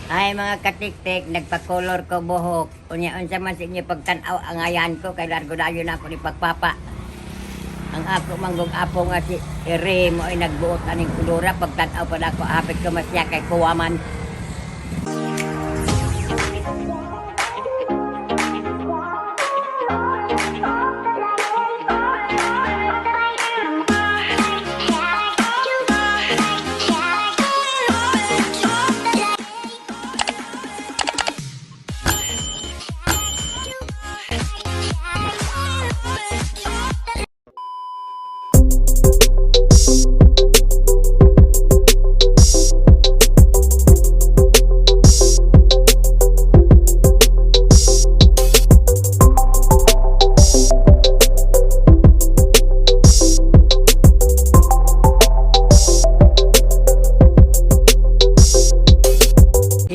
Ay, mga katiktik, nagpakolor ko buhok. Unya, unsa man sa inyo pagtan-aw ang ayan ko kay largo dayon ako ni pagpapa. Ang ako manggong apo nga si Ere mo ay nagbuot aning kulura pagtan-aw pa nako hapit ko mas siya kay kuwaman.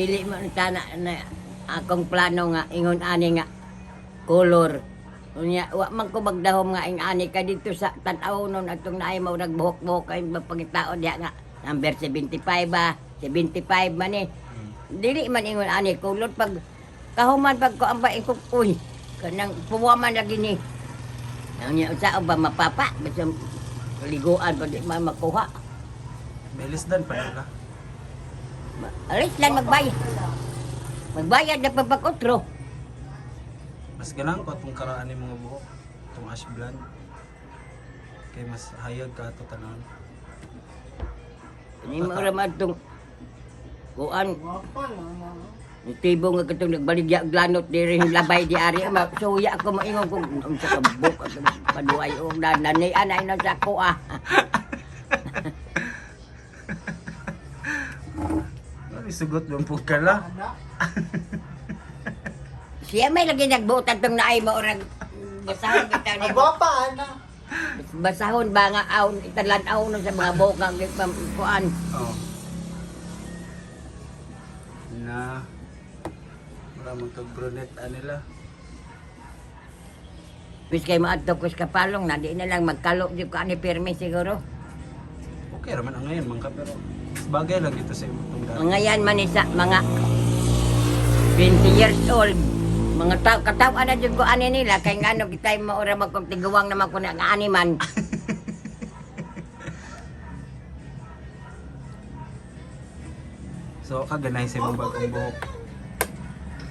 Dili man sana na akong plano nga ingon ani nga kolor. Unya wa man ko magdahom nga ing ani ka dito sa tan-aw nun atong naay mo nagbuhok-buhok kay pagitao diha nga number 75 ba, 75 man eh. Dili man ingon ani kulot pag kahuman pag ko ang baing ko, uy, kanang puwaman lagi ni. Unya usa ba mapapa basta liguan pa di man makuha. Melis dan pa nila. Alis lang magbayad. Magbayad na pagpag-otro. Mas ganang ko atong karaan ni mga buhok. Itong ash blonde. Kay mas hayag ka ato tanan. Hindi mo raman itong kuan. Nitibo nga katong nagbaligya og lanot diri yung labay di ari ma suya ako maingon kung unsa ka buk at paduay og nanani anay na sa ako ah. Ano isugot lang po kala? Siya may lagi nagbuot atong naay mo orang basahon bitaw ni. Gwapa, ana. Basahon ba nga aon italan-aw no sa mga buhok nga kuan. Oo. Na. Wala mo tog brunette anila. Wis kay maadto ko sa kapalong na di na lang magkalo jud ko ani pirmi siguro. Okay raman ang ngayon man ka pero mas bagay lang dito sa imong tong dati. Ang ngayon man isa mga 20 years old. Mga tao katawa na jud ko ani nila kay ngano kitay maura magkong tiguang naman ko na nga ani man. So ka ganay sa imong bagong buhok.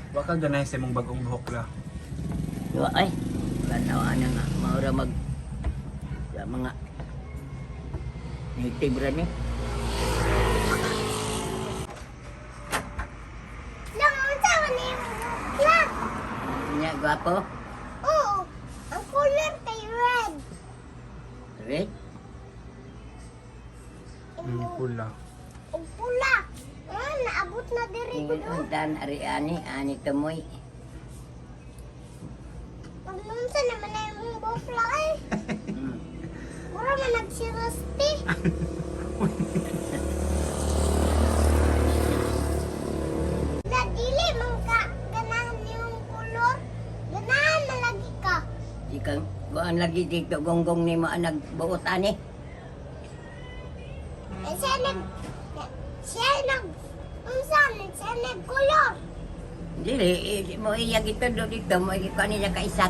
Wa ka ganay sa imong bagong buhok la. Wa ay katawa na nga maura mag sa mga native ra ni. Lang, ang sawa ni Lang. Nya gwapo. Oo. Ang color kay red. Red. Pula. Ug pula. Ah, naabot na diri ko Ingon do. untan ari ani ani tumoy. Pagnunsa naman na yung bukla eh. Mura man nagsirasti. Na dili man ka ganahan yung kulor. Ganahan na lagi ka. Ikang kuan lagi dito gonggong nimo ang nagbuot ani. Eh, siya nag unsa siya nag kulor. Dili eh, mo iya gitudlo dito mo ikuan niya kaisat.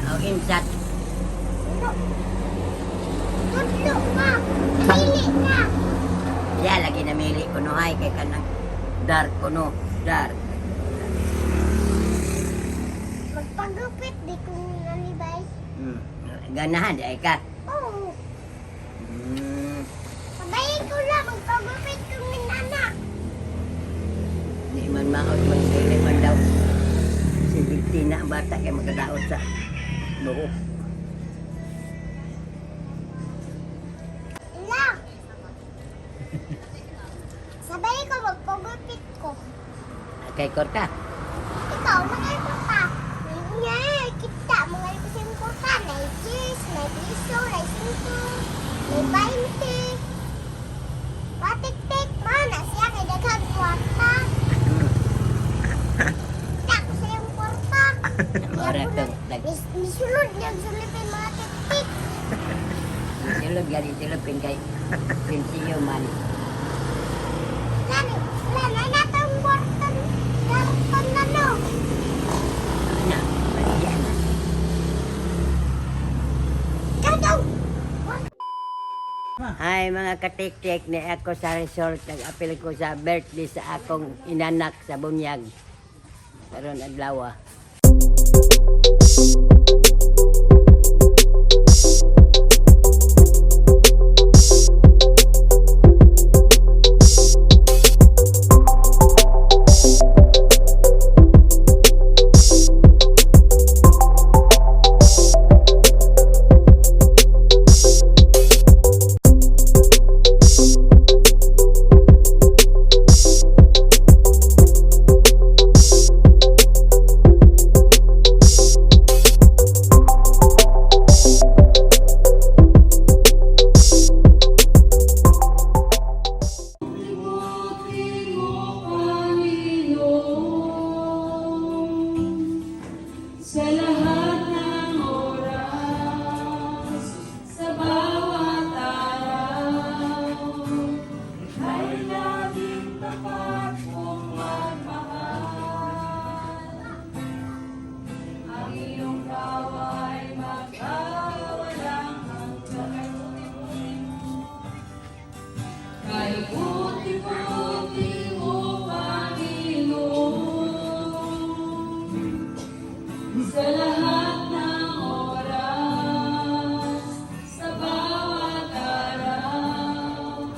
O insat. Tudlo. Tudlo ka. Dili ka. Siya lagi namili ko no hay kay kanang dark ko no dark. Magpagupit di ko nalibay. Ganahan di ay ka. Oo. Sabay ko lang magpagupit ko ng anak. Di man maot man dili man daw. Si Victina ang bata kay magkadaot sa buhok. La. Sabay ko magpagupit ko. Kay Korta. Ikaw, mga pa. Nga, kita, mga ko sa kurta. May cheese, may piso, may singko, may 20. Patik-tik, mana siya kay daghang kwarta. Kita ko sa iyong kwarta. Ora tong nag Nisulod niya, sulipin mga tik-tik. sulod gani sulod pin kay Pinsiyo man. Lani, lani, natong. Hi mga katiktik, ni ako sa resort, nag-apil ko sa birthday sa akong inanak sa bunyag. Karon adlaw. Buti mo, Panginoon, sa lahat ng oras, sa bawat araw, ay laging tapat kong magmahal. Ang iyong kaway magkawalang hanggan. Kay buti-buti mo, Panginoon, sa lahat ng oras, sa bawat araw,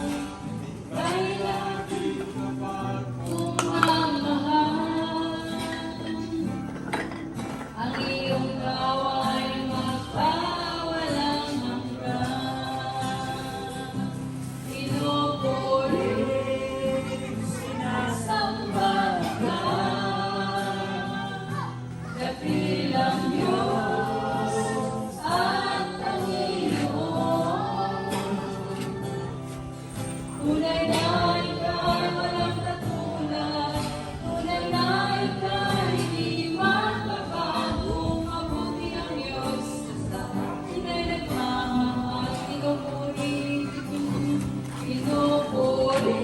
kay laging kong magmahal. Ang iyong kaway magpawalang hanggan. Pinupuri, sinasamba ka. Dakilang Diyos at Panginoon. Tunay na ika'y walang katulad. Tunay na ika'y di magbabago. Mabuti ang Diyos sa akin ay nagmamahal. Pinupuri, pinupuri,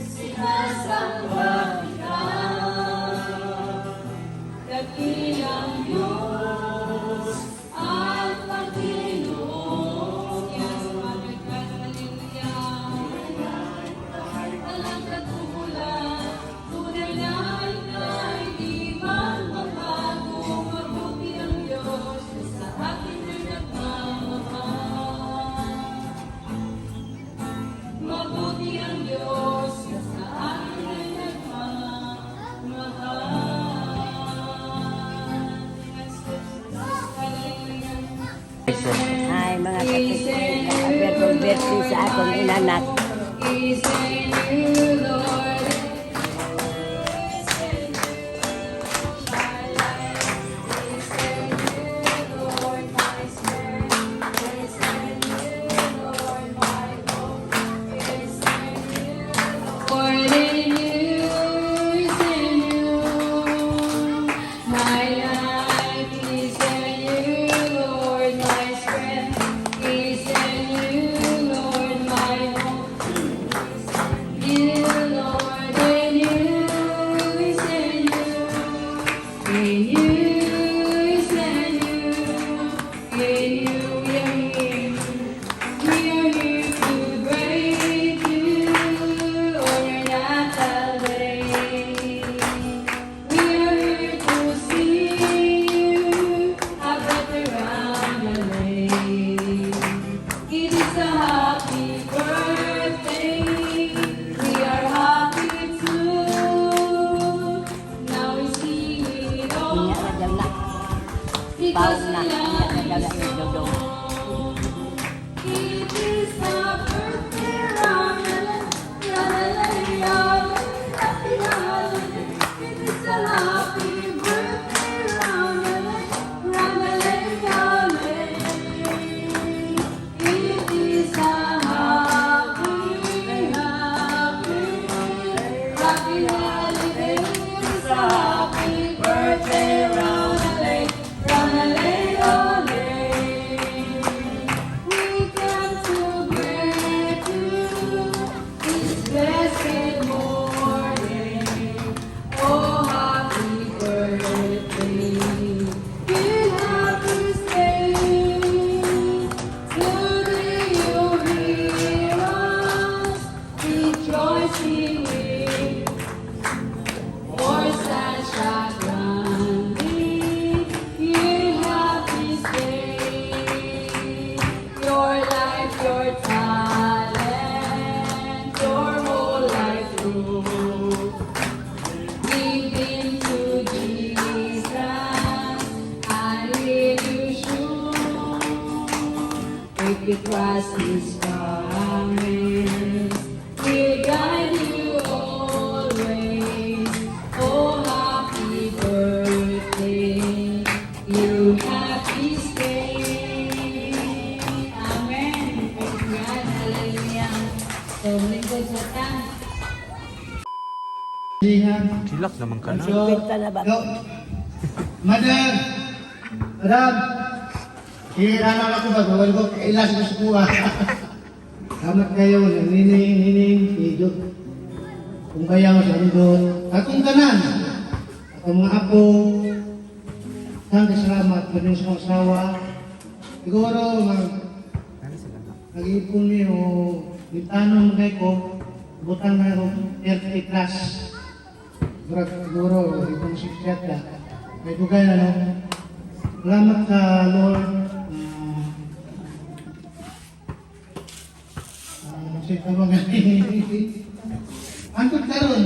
sinasamba kita. Dakilang Diyos at Panginoon. Yes, Father God, hallelujah. Walang katulad, tunay na ika'y di magbabago. Mabuti ang Diyos sa akin ay nagmamahal. Mabuti ang Diyos sa akin ay nagmamahal. Hallelujah. Hi mga katiktik, nag-apil ko birthday sa akong inanak. Is in you, Lord. Is in you, my life. Is in you, Lord, my strength. Is in you, Lord, my hope. Is in you, Lord, in you, is in you. My life is in you, Lord, my strength is in you, Lord, my hope. You, Lord, in you is in you. In you is in you. In you we are here. We are here to greet you on your natal day. We are here to see you a better round the lane. It is a happy birthday. We are happy too. Now we see it all. Unya na daw na. Because Paon na. Unya na daw na yung dodong. It is a birthday round, happy holiday. It is a happy birthday round, holiday. It is a happy, happy, happy holiday. It is a happy birthday round, holiday. We come to greet you this blessed morning. Oh, happy birthday. Good happy day. Today you trust His promise. Will guide you always. Oh, happy birthday. You happy stay. Amen. Praise God. Hallelujah. So, lingkod sa ta. Hilak naman ka na. 50 na ba? Go. Madam! Madam! Hihiranan ako ba? Gawin ko, kailas ko sa kuha. Salamat kayo, nining, nining, si Jo. Kung kayaw sa Lord, akong tanan, akong mga apo, Thank salamat pa sa mga asawa. Siguro, nag-ipon mi o bitanong kay ko, butang na ako 30 plus. Murag siguro, itong 60 ka. May dugay na, no? Salamat sa Lord. Sa mga Antod karon,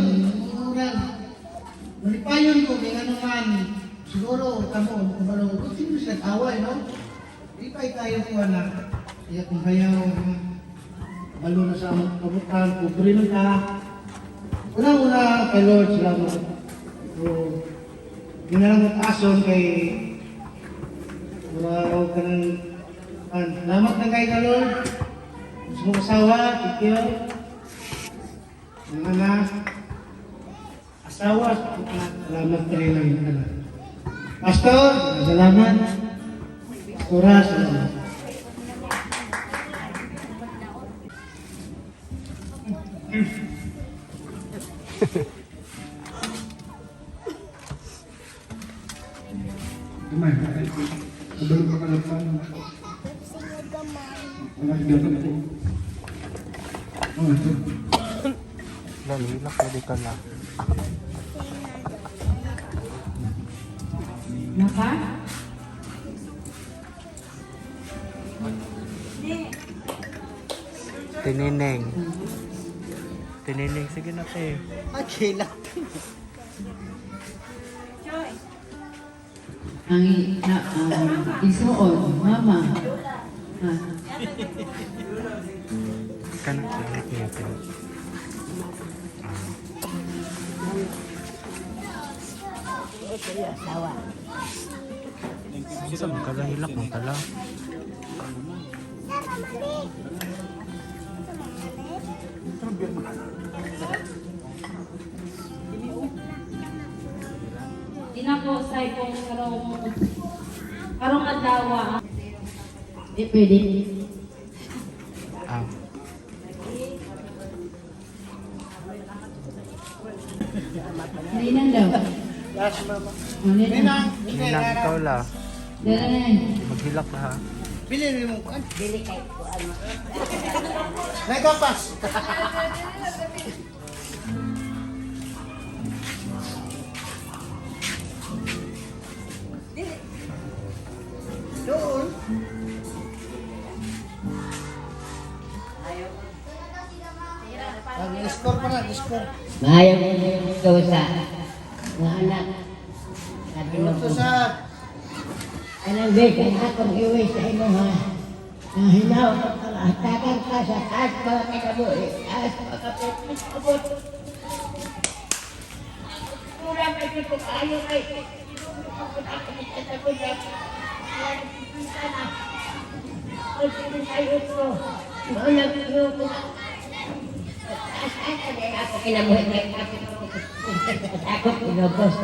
murag malipayon ko kay ano man siguro kamo kumalo kung sino sila away, no? Di pa tayo ko na iya kung bayaw balo na sa among kabutan, pobre man ta. Una-una kay Lord, salamat. So, di na lang ason kay mura ka ng an. Salamat na kay ka, Lord. Sa mong asawa, thank you. Mga anak, asawa, salamat kayo lang tanan. Pastor, salamat. Pastora, salamat. Gamay, kabalo ka kalapaan. Sige, gamay. Wala ka dapat ko. Oh, ito. Lalo, hilak pwede ka na. Naka? Tinineng. Tinineng, sige na te. Okay lang. Ang na, isuon, mama. Ha? Kanang hilak niya te. Asawa. Sa man kala, hilak man kala. Sarah, mami. Dinako sa ikong karong karong adlaw. Di pwede. Ah. Ninang daw. Last, mama. Ninang. Ninang, Ninang, ikaw la. Dala na. Maghilak na ha. Bili rin mo kuan. Dili kay kuan mo. Nagapas. Doon. Ang score pa na, score. Maayong ikaw sa mga anak. Sabi mo Ito sa Anang bigay akong iwi sa imo ha. Na hinaw ka kalahatagan ka sa taas mga kinabuhi, taas mga kapit, Kurang ay ko kayo kay. Ako kinabuhi kay ako kinubos.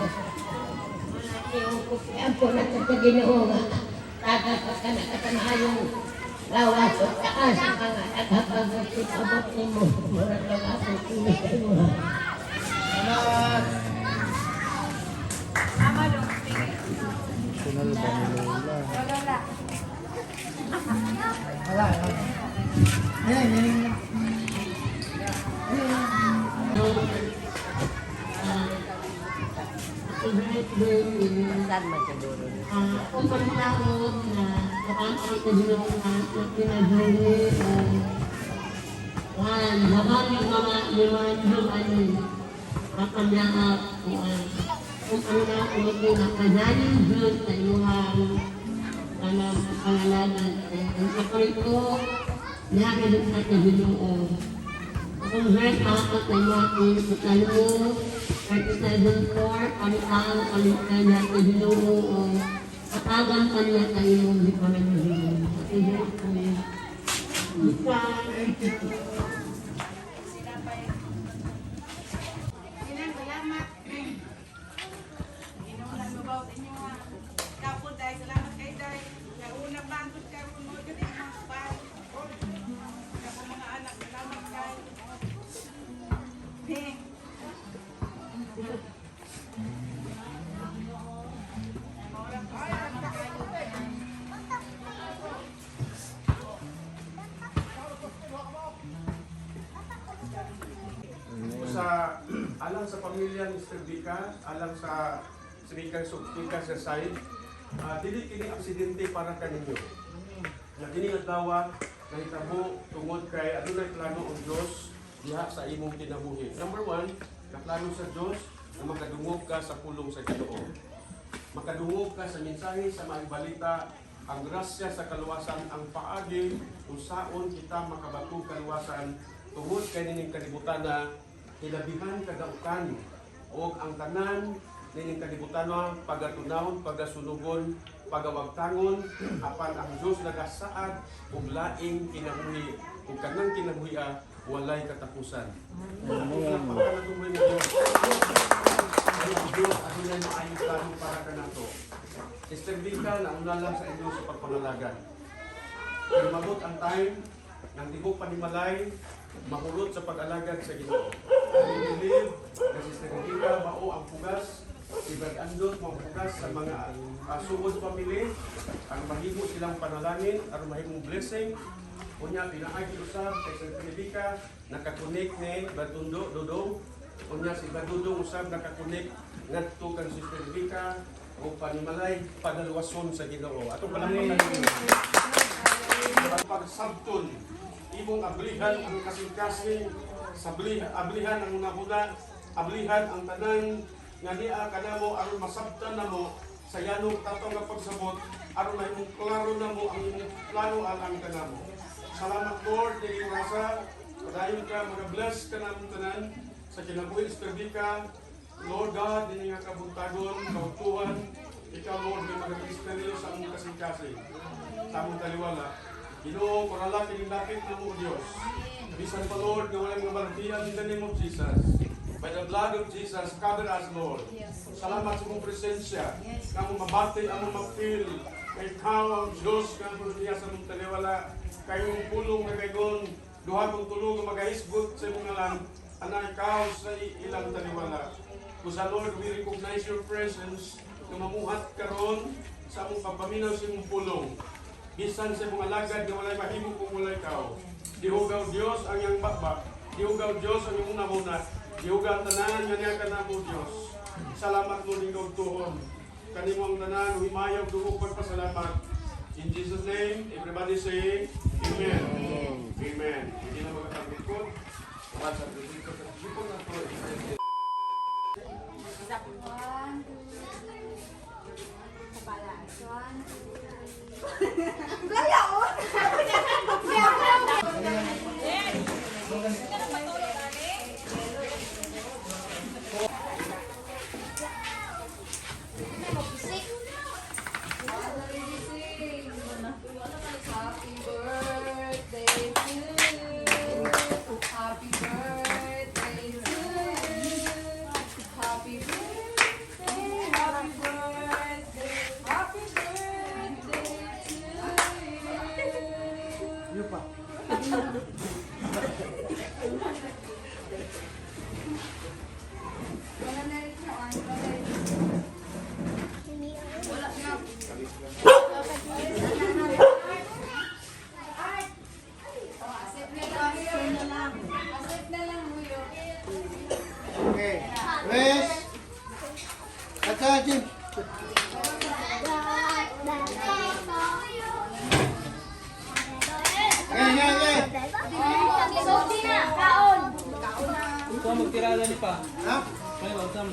Ampo na sa Ginoo nga taga ka na katamaayong lawas o taas ang mga naghapag at abot nimo. Murag lang akong inis sa imo ha. Salamat. Sunal ba ni Lola? Wala. Wala. Ninang, ninang. Saan man siguro? Kung pagkakaroon na nakakita din na pinaguli kuan laban yung mga liman duman kakamlaka kuan kung ano na umuti na kananin dun sa imuhang kanang pangalanan ang ko. Nakadot sa Ginoo. Akong verse ako sa Matthew sa Salmo 37:4, palitang palitan niya sa Ginoo o atagan pa niya sa imong hikaman ng Ginoo. Happy birthday. Bye. Salamat. Ginoo lang mabaw sa inyo ha. Kapod dahil salamat kay Day. Nauna pa ang karon mo diri mga pa. Ako mga anak, salamat kay. Hey. Sa alang sa pamilya ni Mr. Vika, alang sa Srikan Suktika sa side, dili kini aksidente para kaninyo. Na kini adlaw nahitabo tungod kay adunay plano ang Dios diha sa imong kinabuhi. Number one, naplano sa Dios na makadungog ka sa pulong sa Ginoo. Makadungog ka sa mensahe sa maayong balita, ang grasya sa kaluwasan ang paagi kung saon kita makabatog kaluwasan tungod kay nining kalibutan na hilabihan kadaukan og ang tanan nining kalibutan na pagatunawon, pagasunugon, pagawagtangon apan ang Dios nagasaad og laing kinabuhi ug kanang kinabuhi walay katapusan. Amen. Ng Dios. Ay, ang Diyos, adunay maayong plano para kanato. Sister Vika, nauna lang sa inyo sa pagpangalagan. Lumabot ang time ng tibok panimalay, mahulot sa pag-alagad sa Ginoo. I believe na Sister Vika mao ang pugas, si Brad Andot mao ang pugas sa mga sugod family, ang mahimo silang panalangin, aron mahimong blessing. Unya pinaagi usab kay Sister Vika nakakonek ni Brad Undo, Dodong. Unya si Brad Dodong usab nakakonek ngadto kang Sister Vika o panimalay pagaluwason sa Ginoo. Atong palakpakan ninyo. Pagsabton, imong ablihan ang kasing-kasing, sabli ablihan ang unahuna, ablihan ang tanan nga niya kanamo aron masabtan namo sa yanong tatong nga pagsabot aron mahimong klaro namo ang imong plano alang kanamo. Salamat Lord dili rasa padayon ka mga-bless ka namong tanan sa kinabuhi sa Rebecca. Lord God, dili nga kabuntagon, kautuhan, ikaw Lord may mga sa among kasing-kasing, sa among taliwala. Ginoo, kurala kining lapit na mo, Diyos. Bisan pa, Lord, nga walang mabalatian in the name of Jesus. By the blood of Jesus, cover us, Lord. Salamat sa mong presensya. Nga mong mabati, ang mong mapil. Kay ikaw ang Diyos nga ang niya sa mong taliwala. Kay mong pulong na kaygon, duha kong tulong nga magahisgot sa imong ngalan. Ana ikaw sa ilang taliwala. Kusa Lord, we recognize your presence nga mamuhat karon sa among pagpaminaw sa imong pulong. Bisan sa imong alagad nga walay mahimo kung walay ikaw. Dihugaw Dios ang iyang baba. Dihugaw Dios ang iyong unahuna. Dihugaw ang tanan nga niya kanamo Dios. Salamat mo ning tuhon. Kanimo ang tanan humayaw dugo pagpasalamat. In Jesus name, everybody say amen. Amen. Hindi na magkataglikod. Wala sa dito sa jipon na to. One, two, Kapala. One, two. Gaya, oh! Happy birthday to you. Happy birthday to you. Happy birthday, happy birthday, happy birthday to you. Yun pa. Wala na rin siya, ah. Wala na rin. Wala na. Accept na lang. Accept na lang. Accept na lang, Muyo. Okay. Rest. Kata, Jim. Okay, okay, okay. Sosi na, kaon. Ikaw magtirada ni pa. Ha? Ay, wag sa